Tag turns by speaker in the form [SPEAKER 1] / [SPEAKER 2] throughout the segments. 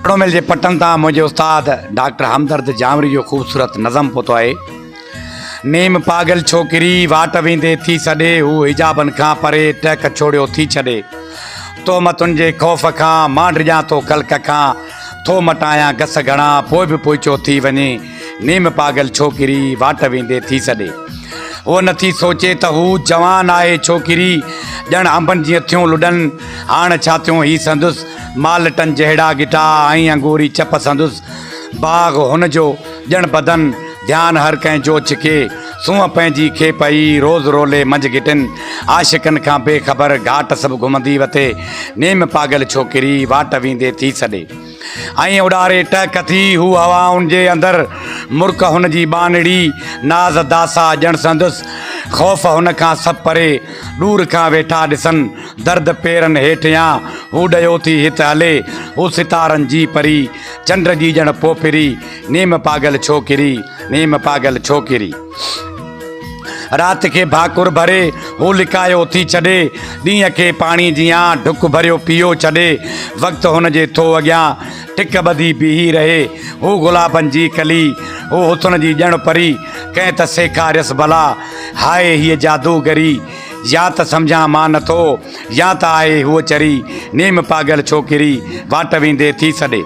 [SPEAKER 1] ڪڙو مل جي پٽن تان منهنجي استاد ڊاڪٽر همدرد جانوري جو خوبصورت نظم پهتو آهي. نيم پاڳل ڇوڪري واٽ ويندي ٿي سڏي، هو حجابن کان پري ٽهڪ ڇوڙيو ٿي ڇڏي. تهمتن جي خوف کان مان ڊڄان ٿو خلق کان، ٿو مٽايان گس گهڻا پوء به پوئچو ٿي وڃي. نيم پاڳل ڇوڪري واٽ ويندي ٿي سڏي. هوء نٿي سوچي ته هو جوان آهي ڇوڪري ڄڻ انبن جيئن ٿيون لڏن. هاڻ ڇا ٿيون هي سندس مالٽن جهڙا ڳٽا ۽ انگوري چپ سندس باغ هن جو ڄڻ بدن ڌيان هر ڪنهن جو ڇڪي سونهن پنهنجي کي پئي روز رولي منجهه گهٽين عاشقن کان بي خبر گهاٽ سڀ گهمندي وتي نيم پاڳل ڇوڪري واٽ ويندي ٿي سڏي. ائين اڏاري ٽهڪ ٿي هو هوائن جي اندر مرڪ هن جي ٻانهڙي ناز داسا ڄڻ سندس خوف هن کان سڀ پري ڏور کان ويٺا ڏسن درد پيرن هيٺيان هو ڏيو ٿي هت هلي هو ستارن جي پري چنڊ جي ڄڻ پوپري نيم پاڳل ڇوڪري نيم پاڳل ڇوڪري. رات کي ڀاڪر ڀري هو لڪايو ٿي ڇڏي، ڏينهن کي پاڻي جيان ڍڪ ڀريو پيو ڇڏي، وقت هن جي ٿو اڳيان ٽڪ ٻڌي بيهي رهي، هو گلابن جي ڪلي، هو حسن جي ڄڻ پري، ڪنهن ته سيکاريس ڀلا، هاء هيء جادوگري، يا ته سمجهان مان نه ٿو، يا ته آهي هوء چري، نيم پاڳل ڇوڪري، واٽ ويندي ٿي سڏي.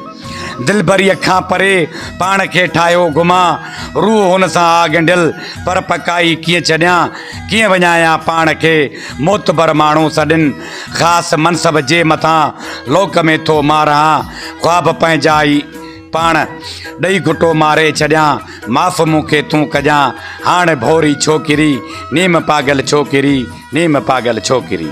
[SPEAKER 1] دلبريء کان پري پاڻ کي ٺاهيو گهمان، روح هن سان آ ڳنڍيل، پر پڪائي ڪيئن ڇڏيان، ڪيئن وڃايان پاڻ کي، معتبر ماڻهو سڏين، خاص منصب جي مٿان، لوڪ ۾ ٿو مان رهان، خواب پنهنجا ئي پاڻ ڏئي گهٽو ماري ڇڏيان، معاف مون کي تون ڪجان، هاڻ ڀوري ڇوڪري، نيم پاڳل ڇوڪري، نيم پاڳل ڇوڪري.